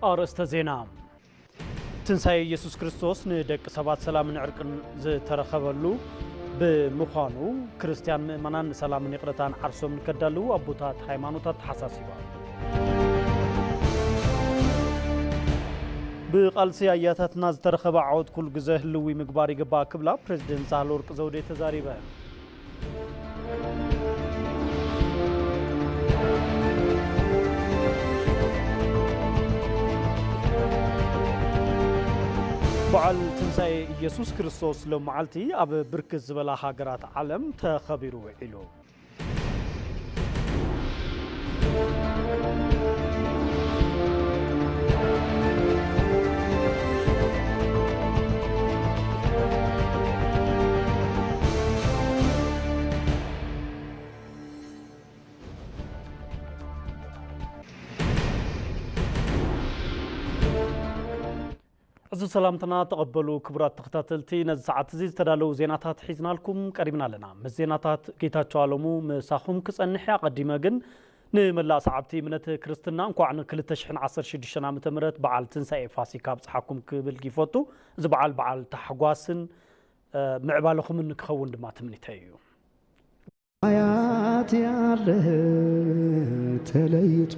ኣርእስተ ዜና። ትንሳኤ ኢየሱስ ክርስቶስ ንደቂ ሰባት ሰላምን ዕርቅን ዝተረኸበሉ ብምዃኑ፣ ክርስትያን ምእመናን ንሰላምን ይቕረታን ዓርሶም ንከዳልዉ ኣቦታት ሃይማኖት ኣተሓሳሲቦም። ብቓልሲ ኣያታትና ዝተረኸበ ዓወት ኩሉ ግዘ ህልዊ ምግባር ይግባእ ክብላ ፕሬዝደንት ሳህለወርቅ ዘውዴ ተዛሪበን። በዓል ትንሳኤ ኢየሱስ ክርስቶስ ሎም መዓልቲ ኣብ ብርክት ዝበላ ሃገራት ዓለም ተኸቢሩ ውዒሉ። እዚ ሰላምትና ተቐበሉ ክቡራት ተኸታተልቲ፣ ነዚ ሰዓት እዚ ዝተዳለዉ ዜናታት ሒዝናልኩም ቀሪብና ኣለና። ምስ ዜናታት ጌታቸው ኣለሙ ምሳኹም ክጸንሕ እየ። ኣቐዲመ ግን ንመላእ ሰዓብቲ እምነት ክርስትና እንኳዕ ን ክልተ ሽሕን ዓሰርተ ሽዱሽተን ዓመተ ምህረት በዓል ትንሳኤ ፋሲካ ኣብጽሓኩም ክብል ይፈቱ። እዚ በዓል በዓል ታሕጓስን፣ እ፣ ምዕባለኹምን ክኸውን ድማ ትምኒተይ እዩ። ሰማያት ያለህ ተለይቶ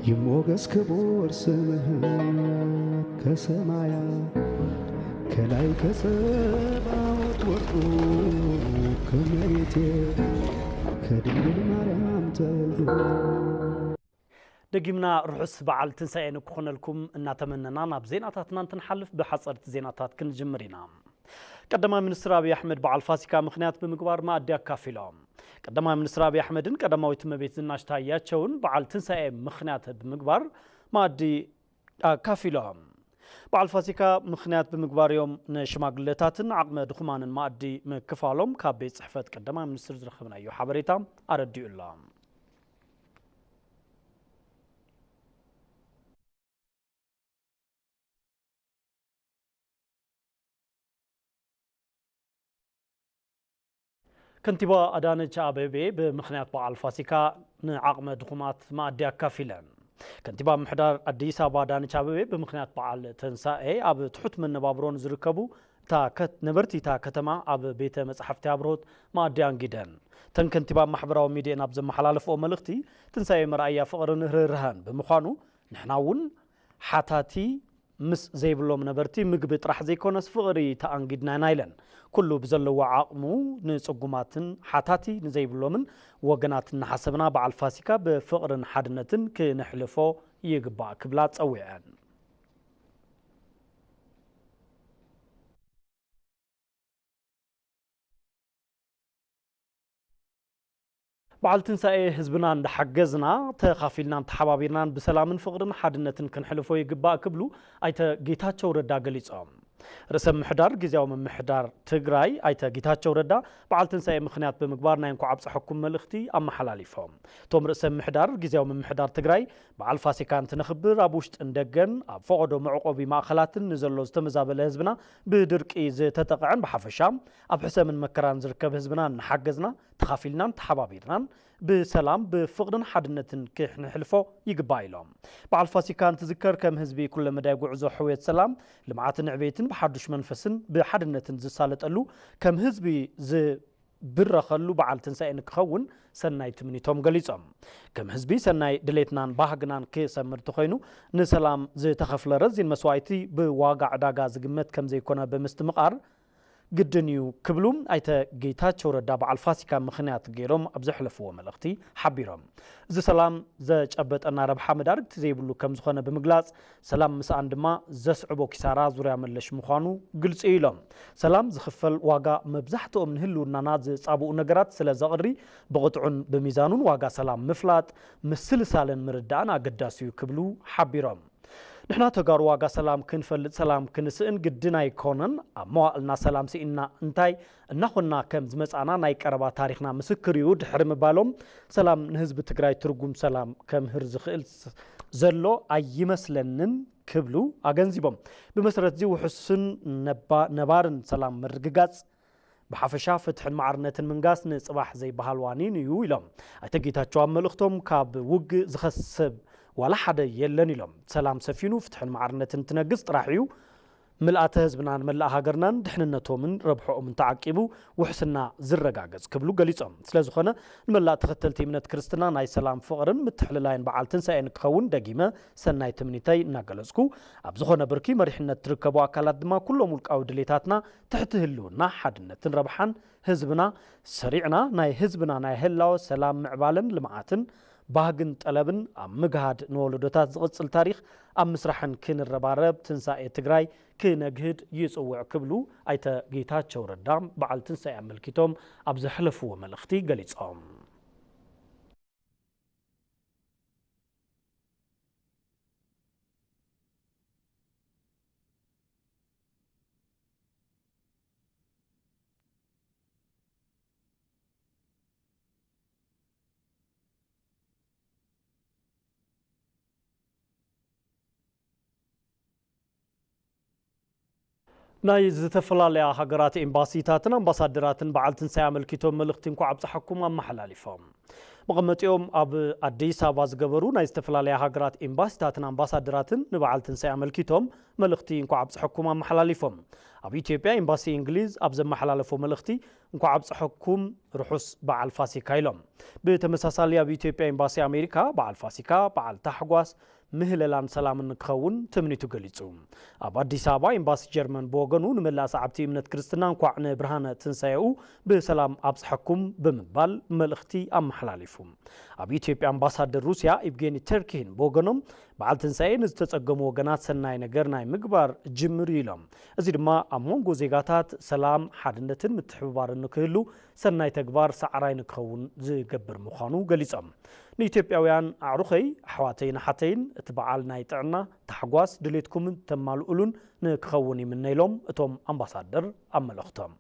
ይሞገስ ክቡር ስምህ ከሰማያ ከላይ ከጸባዖት ወርዶ ከመሬት ከድንግል ማርያም ተወልዶ። ደጊምና ርሑስ በዓል ትንሳኤ ንክኾነልኩም እናተመነና ናብ ዜናታትና እንትንሓልፍ ብሓጸርቲ ዜናታት ክንጅምር ኢና። ቀዳማይ ሚኒስትር ኣብይ ኣሕመድ በዓል ፋሲካ ምኽንያት ብምግባር መኣዲ ኣካፊሎም። ቀዳማይ ሚኒስትር ኣብይ ኣሕመድን ቀዳማዊት እመቤት ዝናሽ ታያቸውን በዓል ትንሳኤ ምኽንያት ብምግባር መኣዲ ኣካፊሎም። በዓል ፋሲካ ምኽንያት ብምግባር እዮም ንሽማግለታትን ዓቕመ ድኹማንን መኣዲ ምክፋሎም ካብ ቤት ጽሕፈት ቀዳማይ ሚኒስትር ዝረኸብናዮ ሓበሬታ ኣረዲኡ ኣሎ። ከንቲባ ኣዳነች ኣቤቤ ብምኽንያት በዓል ፋሲካ ንዓቕመ ድኹማት መኣዲ ኣካፊለን። ከንቲባ ምምሕዳር ኣዲስ ኣበባ ኣዳነች ኣቤቤ ብምኽንያት በዓል ትንሳኤ ኣብ ትሑት መነባብሮ ንዝርከቡ እታ ከት-፣ ነበርቲ እታ ከተማ ኣብ ቤተ መጻሕፍቲ ኣብርሆት መኣዲ ኣንጊደን። እተን ከንቲባ ኣብ ማሕበራዊ ሚድየን ኣብ ዘመሓላለፍኦ መልእኽቲ፣ ትንሳኤ መርኣያ ፍቕርን ርህራሀን ብምዃኑ፣ ንሕና እውን ሓታቲ ምስ ዘይብሎም ነበርቲ ምግቢ ጥራሕ ዘይኮነስ ፍቕሪ ተኣንጊድና ኢና ኢለን። ኩሉ ብዘለዎ ዓቕሙ ንጽጉማትን ሓታቲ ንዘይብሎምን ወገናት እናሓሰብና በዓል ፋሲካ ብፍቕርን ሓድነትን ክነሕልፎ ይግባእ ክብላ ጸዊዐን። በዓል ትንሳኤ ህዝብና እንዳሓገዝና፣ ተኻፊልናን ተሓባቢርናን ብሰላምን ፍቕርን ሓድነትን ክንሕልፎ ይግባእ ክብሉ ኣይተ ጌታቸው ረዳ ገሊጾም። ርእሰ ምምሕዳር ግዝያዊ ምምሕዳር ትግራይ ኣይተ ጌታቸው ረዳ በዓል ትንሳኤ ምኽንያት ብምግባር ናይ እንኳዕ ኣብፀሐኩም መልእኽቲ ኣመሓላሊፎም። እቶም ርእሰ ምምሕዳር ግዝያዊ ምምሕዳር ትግራይ በዓል ፋሲካ እንትነኽብር ኣብ ውሽጥን ደገን ኣብ ፈቐዶ መዕቆቢ ማእኸላትን ንዘሎ ዝተመዛበለ ህዝብና ብድርቂ ዝተጠቕዐን ብሓፈሻ ኣብ ሕሰምን መከራን ዝርከብ ህዝብና እናሓገዝና ተኻፊልናን ተሓባቢርናን ብሰላም ብፍቕርን ሓድነትን ክነሕልፎ ይግባእ ኢሎም። በዓል ፋሲካ እንትዝከር ከም ህዝቢ ኩለመዳይ ጉዕዞ ሕውየት ሰላም፣ ልምዓትን ዕቤትን ብሓዱሽ መንፈስን ብሓድነትን ዝሳለጠሉ ከም ህዝቢ ዝብረኸሉ በዓል ትንሳኤ ንክኸውን ሰናይ ትምኒቶም ገሊጾም። ከም ህዝቢ ሰናይ ድሌትናን ባህግናን ክሰምር ተኾይኑ ንሰላም ዝተኸፍለ ረዚን መስዋእቲ ብዋጋ ዕዳጋ ዝግመት ከም ዘይኮነ ብምስትምቓር ግድን እዩ ክብሉ ኣይተ ጌታቸው ረዳ በዓል ፋሲካ ምኽንያት ገይሮም ኣብ ዘሕለፍዎ መልእኽቲ ሓቢሮም። እዚ ሰላም ዘጨበጠና ረብሓ መዳርግቲ ዘይብሉ ከም ዝኾነ ብምግላጽ ሰላም ምስኣን ድማ ዘስዕቦ ኪሳራ ዙርያ መለሽ ምዃኑ ግልጺ እዩ ኢሎም። ሰላም ዝኽፈል ዋጋ መብዛሕትኦም ንህልውናና ዝጻብኡ ነገራት ስለ ዘቕሪ ብቕጥዑን ብሚዛኑን ዋጋ ሰላም ምፍላጥ ምስልሳልን ምርዳእን ኣገዳሲ እዩ ክብሉ ሓቢሮም። ንሕና ተጋሩ ዋጋ ሰላም ክንፈልጥ ሰላም ክንስእን ግድን ኣይኮነን። ኣብ መዋእልና ሰላም ስኢንና እንታይ እናኾንና ከም ዝመጻእና ናይ ቀረባ ታሪኽና ምስክር እዩ ድሕሪ ምባሎም ሰላም ንህዝቢ ትግራይ ትርጉም ሰላም ከምህር ዝኽእል ስ-፣ ዘሎ ኣይመስለንን ክብሉ ኣገንዚቦም። ብመሰረት እዚ ውሕስን ነባ-፣ ነባርን ሰላም ምርግጋጽ ብሓፈሻ ፍትሕን ማዕርነትን ምንጋስ ንጽባሕ ዘይበሃል ዋኒን እዩ ኢሎም። ኣይተ ጌታቸው ኣብ መልእኽቶም ካብ ውግእ ዝኸስብ ዋላ ሓደ የለን ኢሎም። ሰላም ሰፊኑ ፍትሕን ማዕርነትን ትነግስ ጥራሕ እዩ ምልኣተ ህዝብናን መላእ ሃገርናን ድሕንነቶምን ረብሕኦምን ተዓቂቡ ውሕስና ዝረጋገጽ ክብሉ ገሊጾም። ስለዝኾነ ንመላእ ተኸተልቲ እምነት ክርስትና ናይ ሰላም ፍቕርን ምትሕልላይን በዓል ትንሳኤ ንክኸውን ደጊመ ሰናይ ትምኒተይ እናገለጽኩ፣ ኣብ ዝኾነ ብርኪ መሪሕነት ትርከቡ ኣካላት ድማ ኩሎም ውልቃዊ ድሌታትና ትሕቲ ህልውና ሓድነትን ረብሓን ህዝብና ሰሪዕና ናይ ህዝብና ናይ ህላወ ሰላም ምዕባለን ልምዓትን ባህግን ጠለብን ኣብ ምግሃድ ንወለዶታት ዝቕጽል ታሪኽ ኣብ ምስራሕን ክንረባረብ ትንሳኤ ትግራይ ክነግህድ ይጽውዕ ክብሉ ኣይተ ጌታቸው ረዳ በዓል ትንሳኤ ኣመልኪቶም ኣብ ዘሕለፍዎ መልእኽቲ ገሊጾም። ናይ ዝተፈላለያ ሃገራት ኤምባሲታትን ኣምባሳደራትን በዓል ትንሳኤ ኣመልኪቶም መልእኽቲ እንኳዕ ኣብፀሐኩም ኣመሓላሊፎም። መቐመጢኦም ኣብ ኣዲስ ኣበባ ዝገበሩ ናይ ዝተፈላለያ ሃገራት ኤምባሲታትን ኣምባሳደራትን ንበዓል ትንሳኤ ኣመልኪቶም መልእኽቲ እንኳዕ ኣብፀሐኩም ኣመሓላሊፎም። ኣብ ኢትዮጵያ ኤምባሲ እንግሊዝ ኣብ ዘመሓላለፎ መልእኽቲ እንኳዕ ኣብፀሐኩም ርሑስ በዓል ፋሲካ ኢሎም። ብተመሳሳሊ ኣብ ኢትዮጵያ ኤምባሲ ኣሜሪካ በዓል ፋሲካ፣ በዓል ታሕጓስ፣ ምህለላን ሰላምን ክኸውን ትምኒቱ ገሊጹ። ኣብ ኣዲስ ኣበባ ኤምባሲ ጀርመን ብወገኑ ንመላእ ሰዓብቲ እምነት ክርስትና እንኳዕ ንብርሃነ ትንሳኤኡ ብሰላም ኣብጽሐኩም ብምባል መልእኽቲ ኣመሓላሊፉ። ኣብ ኢትዮጵያ ኣምባሳደር ሩስያ ኢቭጌኒ ተርኪን ብወገኖም በዓል ትንሳኤ ንዝተጸገሙ ወገናት ሰናይ ነገር ናይ ምግባር ጅምር እዩ ኢሎም። እዚ ድማ ኣብ መንጎ ዜጋታት ሰላም፣ ሓድነትን ምትሕብባርን ንክህሉ ሰናይ ተግባር ሳዕራይ ንክኸውን ዝገብር ምዃኑ ገሊጾም። ንኢትዮጵያውያን ኣዕሩኸይ፣ ኣሕዋተይን ኣሓተይን፣ እቲ በዓል ናይ ጥዕና፣ ታሕጓስ፣ ድሌትኩምን ተማልኡሉን ንክኸውን ይምነ ኢሎም እቶም ኣምባሳደር ኣብ መልእኽቶም።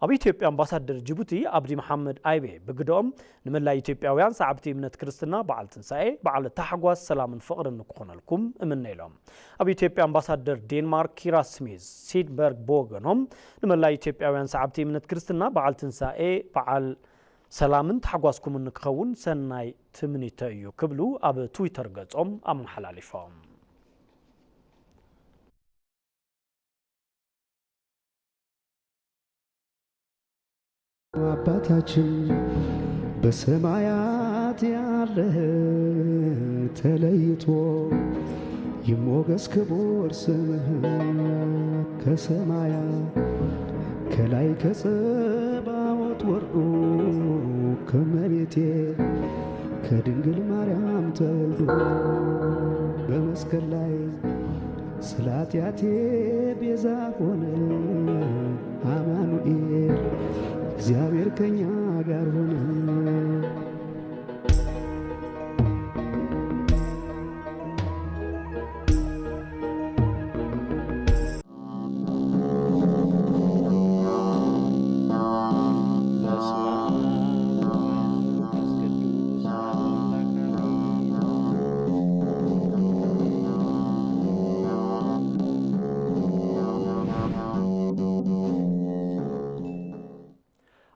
ኣብ ኢትዮጵያ ኣምባሳደር ጅቡቲ ኣብዲ መሓመድ ኣይቤ ብግደኦም፣ ንመላእ ኢትዮጵያውያን ሰዓብቲ እምነት ክርስትና በዓል ትንሳኤ በዓል ታሕጓስ፣ ሰላምን ፍቕርን ንክኾነልኩም እምነ ኢሎም። ኣብ ኢትዮጵያ ኣምባሳደር ዴንማርክ ኪራ ስሚዝ ሲድበርግ ብወገኖም፣ ንመላእ ኢትዮጵያውያን ሰዓብቲ እምነት ክርስትና በዓል ትንሳኤ በዓል ሰላምን ታሕጓስኩምን ንክኸውን ሰናይ ትምኒተይ እዩ ክብሉ ኣብ ትዊተር ገጾም ኣመሓላሊፎም። አባታችን በሰማያት ያለህ ተለይቶ ይሞገስ ክቡር ስምህ ከሰማያ ከላይ ከጸባዖት ወርዶ ከመቤቴ ከድንግል ማርያም ተወልዶ በመስቀል ላይ ስለ ኃጢአቴ ቤዛ ሆነ አማኑኤል እግዚአብሔር ከኛ ጋር ሆነ።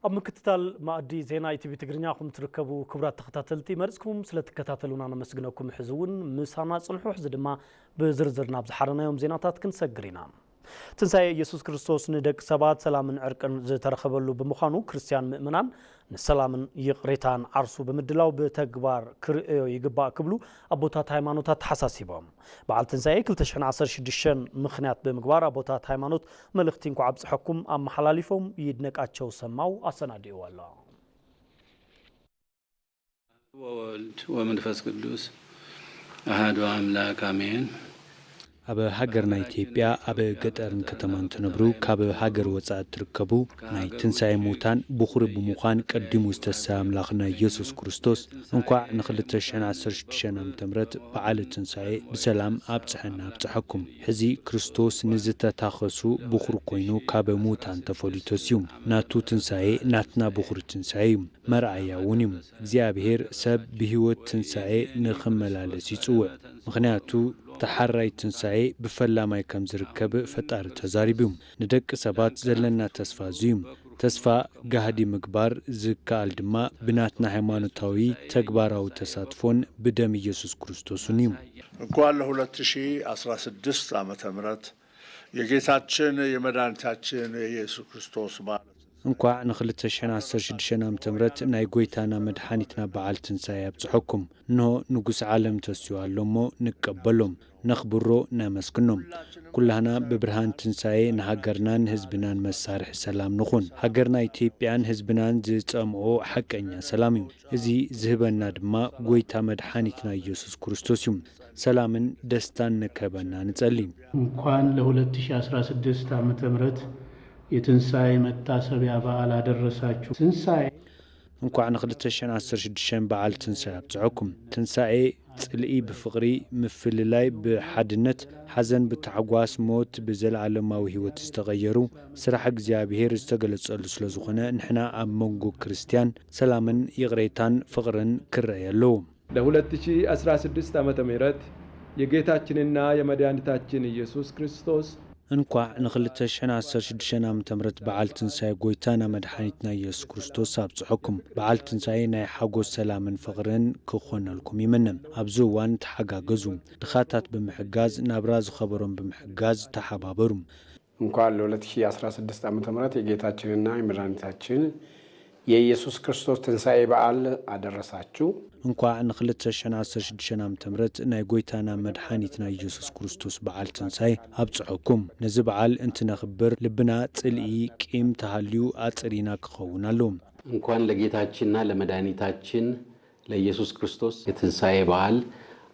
ኣብ ምክትታል ማእዲ ዜና ኢቲቪ ትግርኛ ኹም ትርከቡ ክቡራት ተኸታተልቲ፣ መርጽኩም ስለ ትከታተሉና ነመስግነኩም። ሕዚ እውን ምሳና ጽንሑ። ሕዚ ድማ ብዝርዝር ናብ ዝሓረናዮም ዜናታት ክንሰግር ኢና። ትንሳኤ ኢየሱስ ክርስቶስ ንደቂ ሰባት ሰላምን ዕርቅን ዝተረኸበሉ ብምዃኑ፣ ክርስትያን ምእመናን ንሰላምን ይቕሬታን ዓርሱ ብምድላው ብተግባር ክርእዮ ይግባእ ክብሉ ኣቦታት ሃይማኖት ኣተሓሳሲቦም። በዓል ትንሳኤ ክልተ ሽሕን ዓሰርተ ሽዱሽተን ምኽንያት ብምግባር ኣቦታት ሃይማኖት መልእኽቲ እንኳዕ ኣብፀሐኩም ኣመሓላሊፎም። ይድነቃቸው ሰማው ኣሰናዲእዎ ኣሎ። ወወልድ ወመንፈስ ቅዱስ ኣሃዱ ኣምላክ ኣሜን። ኣብ ሃገርና ኢትዮጵያ ኣብ ገጠርን ከተማን ትነብሩ ካብ ሃገር ወፃኢ እትርከቡ ናይ ትንሳኤ ሙታን ብኹሪ ብምዃን ቀዲሙ ዝተስአ ኣምላኽና ኢየሱስ ክርስቶስ እንኳዕ ን ክልተ ሽሕን ዓሰርተ ሽዱሽተን ዓመተ ምህረት በዓለ ትንሳኤ ብሰላም ኣብፀሐና ኣብፀሐኩም። ሕዚ ክርስቶስ ንዝተታኸሱ ብኹሪ ኮይኑ ካብ ሙታን ተፈልዩ ተስዩ። ናቱ ትንሳኤ ናትና ብኹሪ ትንሳኤ እዩ። መርኣያ እውን እዩ። እግዚኣብሔር ሰብ ብህይወት ትንሳኤ ንኽመላለስ ይጽውዕ። ምኽንያቱ ተሓራይ ትንሳኤ ብፈላማይ ከም ዝርከብ ፈጣሪ ተዛሪቡ እዩ። ንደቂ ሰባት ዘለና ተስፋ እዚ እዩ። ተስፋ ጋህዲ ምግባር ዝከኣል ድማ ብናትና ሃይማኖታዊ ተግባራዊ ተሳትፎን ብደም ኢየሱስ ክርስቶስን እዩ። እንኳን ለ2016 ዓመተ ምህረት የጌታችን የመድኃኒታችን የኢየሱስ ክርስቶስ በዓል እንኳዕ ን2016 ዓመተ ምህረት ናይ ጐይታና መድሓኒትና በዓል ትንሳኤ ኣብጽሐኩም። እንሆ ንጉስ ዓለም ተስዩ ኣሎ እሞ ንቀበሎ፣ ነኽብሮ፣ ነመስግኖ። ኩላህና ብብርሃን ትንሳኤ ንሃገርናን ህዝብናን መሳርሒ ሰላም ንኹን። ሃገርና ኢትዮጵያን ህዝብናን ዝጸምኦ ሓቀኛ ሰላም እዩ። እዚ ዝህበና ድማ ጐይታ መድሓኒትና ኢየሱስ ክርስቶስ እዩ። ሰላምን ደስታን ንክህበና ንጸሊ። እንኳን ለ2016 ዓመተ ምህረት የትንሳኤ መታሰቢያ በዓል አደረሳችሁ። ትንሳኤ እንኳዕ ን2016 በዓል ትንሳኤ ኣብጽሐኩም። ትንሳኤ ጽልኢ ብፍቕሪ፣ ምፍልላይ ብሓድነት፣ ሓዘን ብታሕጓስ፣ ሞት ብዘለዓለማዊ ህይወት ዝተቐየሩ፣ ስራሕ እግዚኣብሔር ዝተገለጸሉ ስለ ዝኾነ ንሕና ኣብ መንጎ ክርስትያን ሰላምን ይቕሬታን ፍቕርን ክረኣይ ኣለዎ። ለ2016 ዓመተ ምህረት የጌታችንና የመድኃኒታችን ኢየሱስ ክርስቶስ እንኳዕ ን2016 ዓመተ ምህረት በዓል ትንሳኤ ጐይታና መድሓኒትና ኢየሱስ ክርስቶስ ኣብጽሐኩም። በዓል ትንሳኤ ናይ ሓጎስ ሰላምን ፍቕርን ክኾነልኩም ይምነ። ኣብዚ እዋን ተሓጋገዙ። ድኻታት ብምሕጋዝ፣ ናብራ ዝኸበሮም ብምሕጋዝ ተሓባበሩ። እንኳን ለ2016 ዓመተ ምህረት የጌታችንና የመድኃኒታችን የኢየሱስ ክርስቶስ ትንሳኤ በዓል አደረሳችሁ። እንኳዕ ን2016 ዓመተ ምህረት ናይ ጐይታና መድሓኒትና ኢየሱስ ክርስቶስ በዓል ትንሳኤ ኣብጽሐኩም። ነዚ በዓል እንትነኽብር ልብና ጽልኢ፣ ቂም ተሃልዩ ኣጽሪና ክኸውን ኣለዎ። እንኳን ለጌታችንና ለመድኃኒታችን ለኢየሱስ ክርስቶስ የትንሳኤ በዓል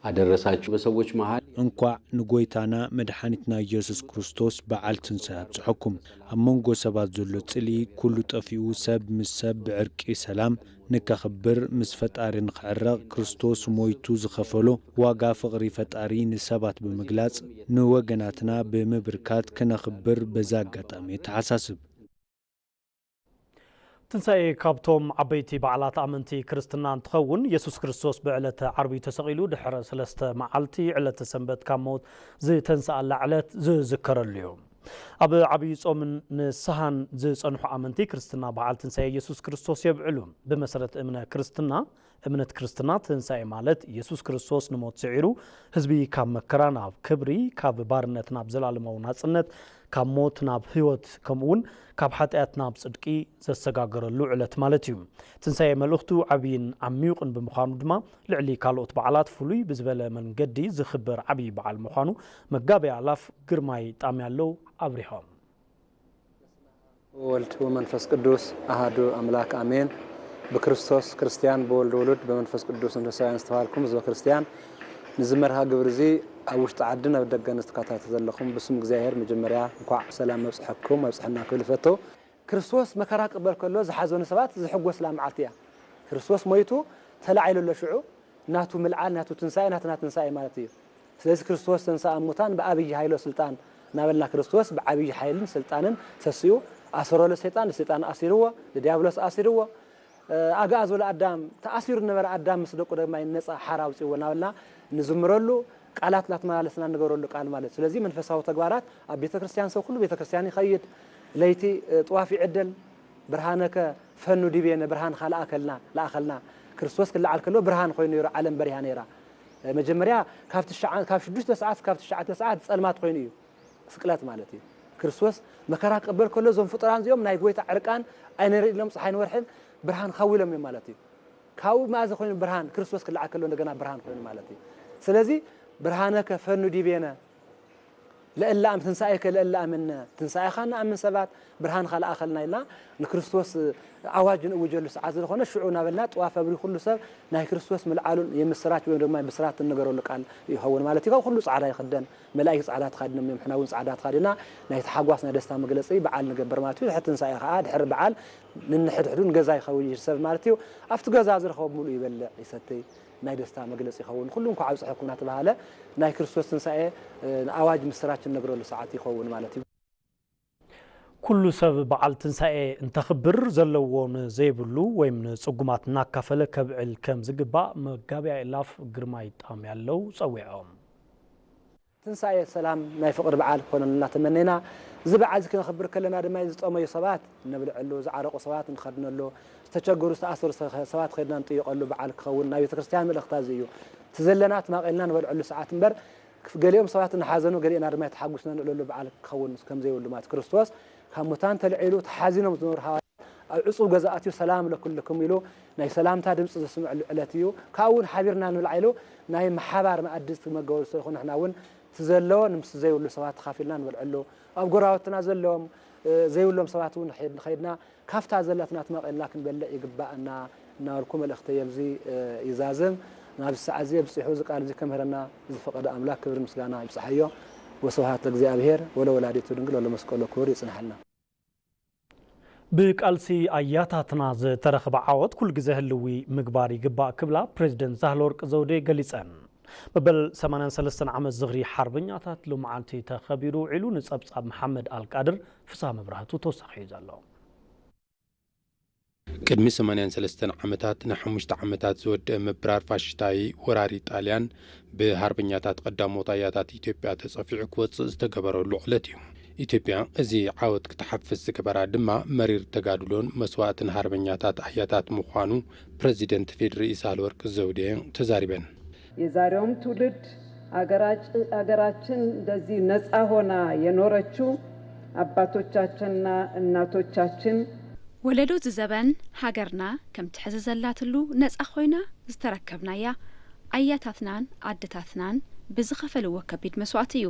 አደረሳችሁ። በሰዎች መሃል እንኳዕ ንጐይታና መድሓኒትና ኢየሱስ ክርስቶስ በዓል ትንሳኤ ኣብጽሐኩም። ኣብ መንጎ ሰባት ዘሎ ጽልኢ ኩሉ ጠፊኡ፣ ሰብ ምስ ሰብ ብዕርቂ ሰላም ንከኽብር፣ ምስ ፈጣሪ ንኽዕረቕ ክርስቶስ ሞይቱ ዝኸፈሎ ዋጋ ፍቕሪ ፈጣሪ ንሰባት ብምግላጽ፣ ንወገናትና ብምብርካት ክነኽብር በዚ ኣጋጣሚ የተሓሳስብ። ትንሳኤ ካብቶም ዓበይቲ በዓላት ኣመንቲ ክርስትና እንትኸውን፣ የሱስ ክርስቶስ ብዕለተ ዓርቢ ተሰቒሉ ድሕሪ ሰለስተ መዓልቲ ዕለተ ሰንበት ካብ ሞት ዝተንስኣላ ዕለት ዝዝከረሉ እዩ። ኣብ ዓብዪ ጾምን ንስሃን ዝጸንሑ ኣመንቲ ክርስትና በዓል ትንሳኤ የሱስ ክርስቶስ የብዕሉ። ብመሰረት እምነ ክርስትና፣ እምነት ክርስትና ትንሳኤ ማለት የሱስ ክርስቶስ ንሞት ስዒሩ ህዝቢ ካብ መከራ ናብ ክብሪ፣ ካብ ባርነት ናብ ዘላለማዊ ናጽነት፣ ካብ ሞት ናብ ህይወት፣ ከምኡ እውን ካብ ሓጢኣት ናብ ጽድቂ ዘሰጋገረሉ ዕለት ማለት እዩ። ትንሳኤ መልእኽቱ ዓብይን ዓሚዩቕን ብምዃኑ ድማ ልዕሊ ካልኦት በዓላት ፍሉይ ብዝበለ መንገዲ ዝኽበር ዓብዪ በዓል ምዃኑ መጋቤ ኣእላፍ ግርማይ ጣምያለው ኣብሪሆም። ወወልድ ወመንፈስ ቅዱስ ኣሃዱ ኣምላክ ኣሜን። ብክርስቶስ ክርስትያን ብወልድ ውሉድ ብመንፈስ ቅዱስ መንፈሳውያን ዝተባሃልኩም ህዝበ ክርስትያን፣ ንዚ መርሃ ግብር እዚ ኣብ ውሽጢ ዓድን ኣብ ደገን ዝተከታተሉ ዘለኹም ብስም እግዚኣብሔር መጀመርያ እንኳዕ ብሰላም መብፅሐኩም መብፅሐና ክብል ይፈቱ። ክርስቶስ መከራ ክቕበል ከሎ ዝሓዘኑ ሰባት ዝሕጎስላ መዓልቲ እያ። ክርስቶስ ሞይቱ ተላዒሉ ኣሎ። ሽዑ ናቱ ምልዓል ናቱ ትንሳኤ ናትና ትንሳኤ ማለት እዩ። ስለዚ ክርስቶስ ተንሥአ እሙታን ብዓብዪ ኃይሎ ስልጣን እናበልና ክርስቶስ ብዓብዪ ኃይልን ስልጣንን ተሲኡ ኣሰሮ ለሰይጣን ለሰይጣን ኣሲርዎ ለዲያብሎስ ኣሲርዎ ኣግኣዞ ለኣዳም ተኣሲሩ ዝነበረ ኣዳም ምስ ደቁ ድማ ነፃ ሓራ ኣውፅዎ እናበልና ንዝምረሉ ቃላት እናተመላለስና ንገረሉ ቃል ማለት እዩ። ስለዚ መንፈሳዊ ተግባራት ኣብ ቤተ ክርስቲያን ሰብ ኩሉ ቤተ ክርስቲያን ይኸይድ። ለይቲ ጥዋፍ ይዕደል። ብርሃነከ ፈኑ ዲቤነ ብርሃንካ ለኣከልና ለኣኸልና። ክርስቶስ ክለዓል ከሎ ብርሃን ኮይኑ ነይሩ፣ ዓለም በሪሃ ነይራ። መጀመርያ ካብ ትሽዓ- ካብ ሽዱሽተ ሰዓት ካብ ትሽዓተ ሰዓት ጸልማት ኮይኑ እዩ ስቅለት ማለት እዩ። ክርስቶስ መከራ ክቕበል ከሎ እዞም ፍጡራን እዚኦም ናይ ጎይታ ዕርቃን ኣይንርኢ ኢሎም ፀሓይን ወርሕን ብርሃን ሃዊሎም እዮም ማለት እዩ። ካብኡ መኣዚ ኮይኑ ብርሃን ክርስቶስ ክለዓል ከሎ እንደገና ብርሃን ኮይኑ ማለት እዩ። ስለዚ ብርሃነከ ፈኑ ዲቤነ ለእለ ኣም ትንሳኤከ ለእለ ኣምነ ትንሳኤኻ ንኣምን ሰባት ብርሃንኻ ለኣኸልና ኢልና ንክርስቶስ ኣዋጅ ንእውጀሉ ሰዓት ስለኾነ ሽዑ እናበልና ጥዋፍ ኣብሪ ኩሉ ሰብ ናይ ክርስቶስ ምልዓሉን የምስራች ወይም ድማ ብስራት እንገረሉ ቃል ይኸውን ማለት እዩ። ካብ ኩሉ ጻዕዳ ይኽደን መላእክት ጻዕዳ ተኻዲኖም እዮም፣ ሕና እውን ጻዕዳ ተኻዲና ናይ ተሓጓስ ናይ ደስታ መግለጺ በዓል ንገብር ማለት እዩ። ድሕሪ ትንሳኤ ከዓ ድሕሪ በዓል ንንሕድሕዱ ንገዛ ይኸውን ይሰብ ማለት እዩ። ኣብቲ ገዛ ዝረኸቦ ብምሉእ ይበልዕ ይሰትይ። ናይ ደስታ መግለፂ ይኸውን። ኩሉ እንኳዕ ኣብፀሐኩም እናተባሃለ ናይ ክርስቶስ ትንሳኤ ኣዋጅ ምስራች እነግረሉ ሰዓት ይኸውን ማለት እዩ። ኩሉ ሰብ በዓል ትንሳኤ እንተኽብር ዘለዎ ንዘይብሉ ወይም ንፅጉማት እናካፈለ ከብዕል ከም ዝግባእ መጋቢ ኣእላፍ ግርማይ ጣምያለው ፀዊዖም። ትንሳኤ ሰላም ናይ ፍቕሪ በዓል ክኾነልና ተመኔና። እዚ በዓል እዚ ክነኽብር ከለና ድማ ዝጠመዩ ሰባት ነብልዐሉ፣ ዝዓረቑ ሰባት ንኸድነሉ፣ ዝተቸገሩ ዝተኣሰሩ ሰ- ሰባት ኸድና ንጥይቐሉ በዓል ክኸውን ናይ ቤተ ክርስቲያን መልእኽታ እዚ እዩ። እቲ ዘለና ትማቐልና ንበልዐሉ ሰዓት እምበር ገሊኦም ሰባት እናሓዘኑ ገሊእና ድማ የተሓጉስና ንእለሉ በዓል ክኸውን ከም ዘይብሉ ማለት ክርስቶስ ካብ ሙታን ተልዒሉ ተሓዚኖም ዝነበሩ ሃዋርያት ኣብ ዕጹው ገዛ ኣትዩ ሰላም ለኩልኩም ኢሉ ናይ ሰላምታ ድምፂ ዘስምዐሉ ዕለት እዩ። ካብኡ እውን ሓቢርና ንብልዓ ኢሉ ናይ ምሓባር መኣዲ ዝመገበሉ ስለዝኾነ ንሕና እውን እቲ ዘለዎ ንምስ ዘይብሉ ሰባት ተኻፊልና ንበልዐሉ ኣብ ጎረባብትና ዘለዎም ዘይብሎም ሰባት እውን ንኸይድና ካብታ ዘላትና ትመቐልና ክንበልዕ ይግባእና እናበልኩ መልእኽተይ ኣብዚ ይዛዝም። ናብ ሰዓት እዚ ኣብፂሑ እዚ ቃል እዚ ከምህረና ዝፈቐደ ኣምላክ ክብሪ ምስጋና ይብፅሓዮ። ወስብሃት ለእግዚኣብሔር ወለወላዲቱ ድንግል ወለመስቀሉ ክቡር ይፅንሓልና። ብቃልሲ ኣያታትና ዝተረኽበ ዓወት ኩሉ ግዜ ህልዊ ምግባር ይግባእ ክብላ ፕሬዚደንት ሳህለወርቅ ዘውዴ ገሊፀን። መበል ሰማንያን ሰለስተን ዓመት ዝኽሪ ሓርበኛታት ሎመዓልቲ ተኸቢሩ ውዒሉ። ንፀብፃብ መሓመድ ኣልቃድር ፍስሃ መብራህቱ ተወሳኺ እዩ ዘሎ። ቅድሚ ሰማንያን ሰለስተን ዓመታት ንሓሙሽተ ዓመታት ዝወደአ ምብራር ፋሽስታዊ ወራሪ ጣልያን ብሃርበኛታት ቀዳሞት ኣያታት ኢትዮጵያ ተጸፊዑ ክወጽእ ዝተገበረሉ ዕለት እዩ። ኢትዮጵያ እዚ ዓወት ክትሓፍስ ዝገበራ ድማ መሪር ተጋድሎን መስዋእትን ሃርበኛታት ኣያታት ምዃኑ ፕረዚደንት ፌዴሪኢ ሳህለወርቅ ዘውዴ ተዛሪበን። የዛሬውም ትውልድ አገራችን እንደዚህ ነፃ ሆና የኖረችው አባቶቻችንና እናቶቻችን ወለዶ ዝዘበን ሃገርና ከምቲ ሕዚ ዘላትሉ ነፃ ኮይና ዝተረከብናያ ኣያታትናን ኣደታትናን ብዝኸፈልዎ ከቢድ መስዋእቲ እዩ።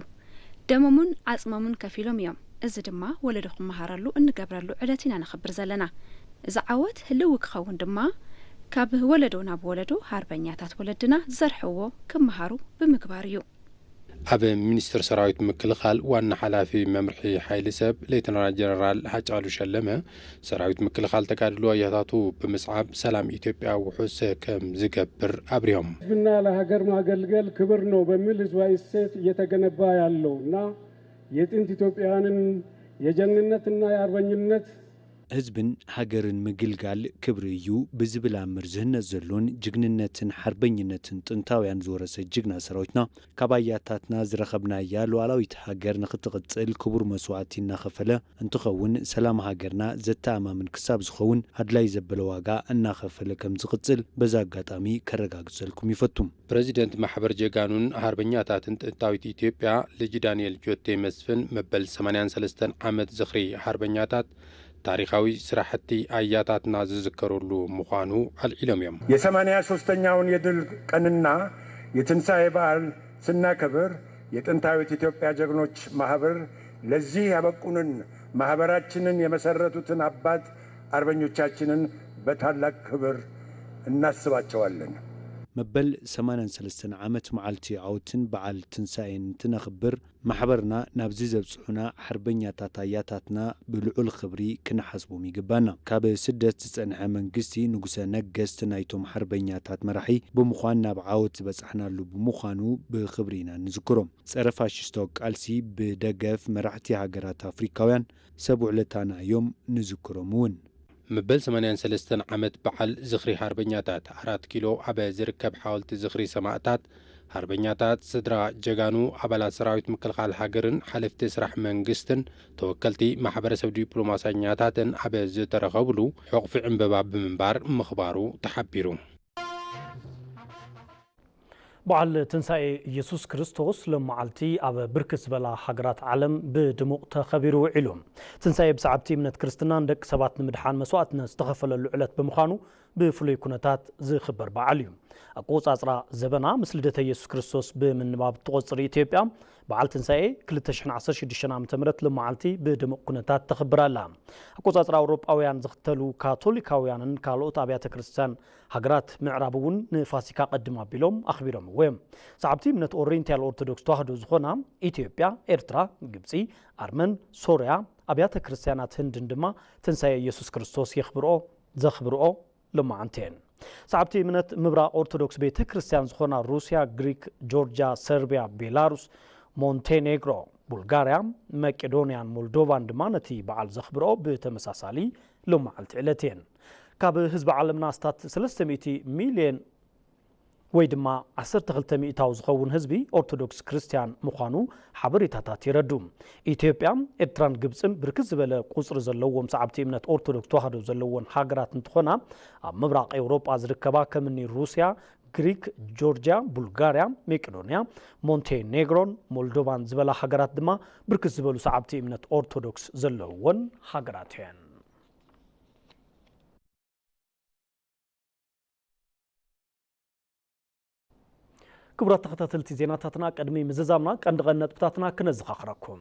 ደሞምን ዓፅሞምን ከፊሎም እዮም። እዚ ድማ ወለዶ ክመሃረሉ እንገብረሉ ዕለት ኢና ነኽብር ዘለና። እዚ ዓወት ህልዊ ክኸውን ድማ ካብ ወለዶ ናብ ወለዶ ሃርበኛታት ወለድና ዝዘርሕዎ ክመሃሩ ብምግባር እዩ። ኣብ ሚኒስትር ሰራዊት ምክልኻል ዋና ሓላፊ መምርሒ ሓይሊ ሰብ ሌተናል ጀነራል ሃጫሉ ሸለመ ሰራዊት ምክልኻል ተጋድሎ ኣያታቱ ብምስዓብ ሰላም ኢትዮጵያ ውሑስ ከም ዝገብር ኣብሪሆም። ህዝብና ለሀገር ማገልገል ክብር ነው በሚል ህዝባዊ እሴት እየተገነባ ያለው እና የጥንት ኢትዮጵያውያንን የጀግንነትና የአርበኝነት ህዝብን ሃገርን ምግልጋል ክብሪ እዩ ብዝብል ኣምር ዝህነጽ ዘሎን ጅግንነትን ሓርበኝነትን ጥንታውያን ዝወረሰ ጅግና ሰራዊትና ካብ ኣያታትና ዝረኸብናያ ሉዓላዊት ሃገር ንኽትቕጽል ክቡር መስዋእቲ እናኸፈለ እንትኸውን ሰላም ሃገርና ዘተኣማምን ክሳብ ዝኸውን ኣድላይ ዘበለ ዋጋ እናኸፈለ ከም ዝቕጽል በዚ ኣጋጣሚ ከረጋግጸልኩም ይፈቱ። ፕረዚደንት ማሕበር ጀጋኑን ሃርበኛታትን ጥንታዊት ኢትዮጵያ ልጅ ዳንኤል ጆቴ መስፍን መበል ሰማንያን ሰለስተን ዓመት ዝኽሪ ሃርበኛታት ታሪኻዊ ስራሕቲ ኣያታትና ዝዝከረሉ ምዃኑ ኣልዒሎም እዮም። የሰማንያ ሶስተኛውን የድል ቀንና የትንሣኤ በዓል ስናከብር የጥንታዊት ኢትዮጵያ ጀግኖች ማህበር ለዚህ ያበቁንን ማህበራችንን የመሰረቱትን አባት አርበኞቻችንን በታላቅ ክብር እናስባቸዋለን። መበል ሰማንያን ሰለስተን ዓመት መዓልቲ ዓወትን በዓል ትንሳኤን እንትነኽብር ማሕበርና ናብዚ ዘብጽሑና ሓርበኛታት ኣያታትና ብልዑል ክብሪ ክንሓስቦም ይግባና። ካብ ስደት ዝጸንሐ መንግስቲ ንጉሰ ነገስት ናይቶም ሓርበኛታት መራሒ ብምዃን ናብ ዓወት ዝበጻሕናሉ ብምዃኑ ብኽብሪ ኢና ንዝክሮም። ጸረ ፋሽስታዊ ቃልሲ ብደገፍ መራሕቲ ሃገራት ኣፍሪካውያን ሰብ ውዕለታና እዮም፣ ንዝክሮም እውን። መበል ሰማንያን ሰለስተን ዓመት በዓል ዝኽሪ ሃርበኛታት ኣራት ኪሎ ኣብ ዝርከብ ሓወልቲ ዝኽሪ ሰማእታት ሃርበኛታት፣ ስድራ ጀጋኑ፣ ኣባላት ሰራዊት ምክልኻል ሃገርን ሓለፍቲ ስራሕ መንግስትን ተወከልቲ ማሕበረሰብ ዲፕሎማሰኛታትን ኣብ ዝተረኸብሉ ሕቑፊ ዕምበባ ብምንባር ምኽባሩ ተሓቢሩ። በዓል ትንሳኤ ኢየሱስ ክርስቶስ ሎመዓልቲ ኣብ ብርክት ዝበላ ሃገራት ዓለም ብድሙቕ ተኸቢሩ ውዒሉ። ትንሳኤ ብሰዓብቲ እምነት ክርስትና ንደቂ ሰባት ንምድሓን መስዋእትነት ዝተኸፈለሉ ዕለት ብምዃኑ ብፍሉይ ኩነታት ዝኽበር በዓል እዩ። ኣቆጻጽራ ዘበና ምስ ልደተ ኢየሱስ ክርስቶስ ብምንባብ እትቖጽር ኢትዮጵያ በዓል ትንሳኤ ክልተ ሽሕን ዓሰርተ ሽዱሽተን ዓመተ ምህረት ሎመዓልቲ ብድሙቕ ኩነታት ተኽብር ኣላ። ኣቆጻጽራ ኣውሮጳውያን ዝኽተሉ ካቶሊካውያንን ካልኦት ኣብያተ ክርስቲያን ሃገራት ምዕራብ እውን ንፋሲካ ቀድም ኣቢሎም ኣኽቢሮምዎ እዮም። ሰዓብቲ እምነት ኦሪንታል ኦርቶዶክስ ተዋህዶ ዝኾና ኢትዮጵያ፣ ኤርትራ፣ ግብጺ፣ ኣርመን፣ ሶርያ፣ ኣብያተ ክርስቲያናት ህንድን ድማ ትንሳኤ ኢየሱስ ክርስቶስ የኽብርኦ ዘኽብርኦ ሎማዓንቲ እየን። ሰዓብቲ እምነት ምብራቕ ኦርቶዶክስ ቤተ ክርስቲያን ዝኾና ሩስያ፣ ግሪክ፣ ጆርጅያ፣ ሰርቢያ፣ ቤላሩስ፣ ሞንቴኔግሮ፣ ቡልጋርያ፣ መቄዶንያን ሞልዶቫን ድማ ነቲ በዓል ዘኽብርኦ ብተመሳሳሊ ሎማዓልቲ ዕለት እየን። ካብ ህዝቢ ዓለምና ኣስታት ሰለስተ ሚእቲ ሚልዮን ወይ ድማ ዓሰርተ ክልተ ሚእታዊ ዝኸውን ህዝቢ ኦርቶዶክስ ክርስትያን ምዃኑ ሓበሬታታት የረዱ። ኢትዮጵያ፣ ኤርትራን ግብጽን ብርክት ዝበለ ቁጽሪ ዘለዎም ሰዓብቲ እምነት ኦርቶዶክስ ተዋህዶ ዘለወን ሃገራት እንትኾና፣ ኣብ ምብራቕ ኤውሮጳ ዝርከባ ከምኒ ሩስያ፣ ግሪክ፣ ጆርጅያ፣ ቡልጋርያ፣ ሜቄዶንያ፣ ሞንቴኔግሮን ሞልዶቫን ዝበላ ሃገራት ድማ ብርክት ዝበሉ ሰዓብቲ እምነት ኦርቶዶክስ ዘለውወን ሃገራት እየን። ክቡራት ተኸታተልቲ ዜናታትና፣ ቅድሚ ምዝዛምና ቀንዲ ቀንዲ ነጥብታትና ክነዘኻኽረኩም።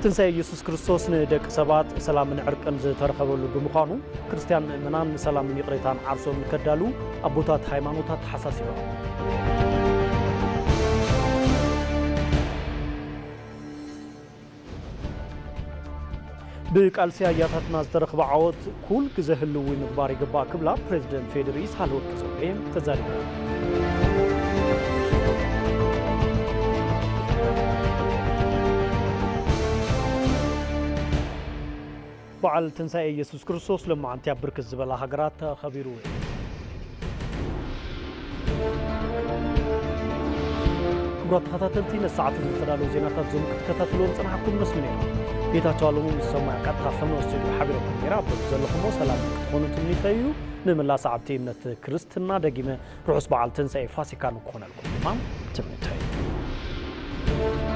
ትንሳኤ ኢየሱስ ክርስቶስ ንደቂ ሰባት ሰላምን ዕርቅን ዝተረኸበሉ ብምዃኑ፣ ክርስትያን ምእመናን ንሰላምን ይቕሬታን ዓርሶም ንከዳልዉ ኣቦታት ሃይማኖት ኣተሓሳሲቦም። ብቃልሲ ኣያታትና ዝተረኽበ ዓወት ኩል ግዘ ህልዊ ምግባር ይግባእ ክብላ ፕሬዝደንት ፌዴሪ ሳህለወርቅ ዘውዴ ተዛሪባ። በዓል ትንሳኤ ኢየሱስ ክርስቶስ ሎማዓንቲ ኣብ ብርክት ዝበላ ሃገራት ተኸቢሩ። ክቡራት ተኸታተልቲ፣ ነዚ ሰዓት እዚ ዝተዳለዉ ዜናታት እዞም ክትከታተልዎም ዝጸናሕኩም መስሉ ነይሮም። ጌታቸው ኣለሙ ምስ ሰማይ ቀጥታ ፈኖ ስቱዲዮ ሓቢረኩም ነይራ። ኣብ ዘለኹሞ ሰላም ክትኾኑ ትምኒተይ እዩ። ንመላ ሰዓብቲ እምነት ክርስትና ደጊመ ርሑስ በዓል ትንሳኤ ፋሲካ ንክኾነልኩም ድማ ትምኒተይ እዩ።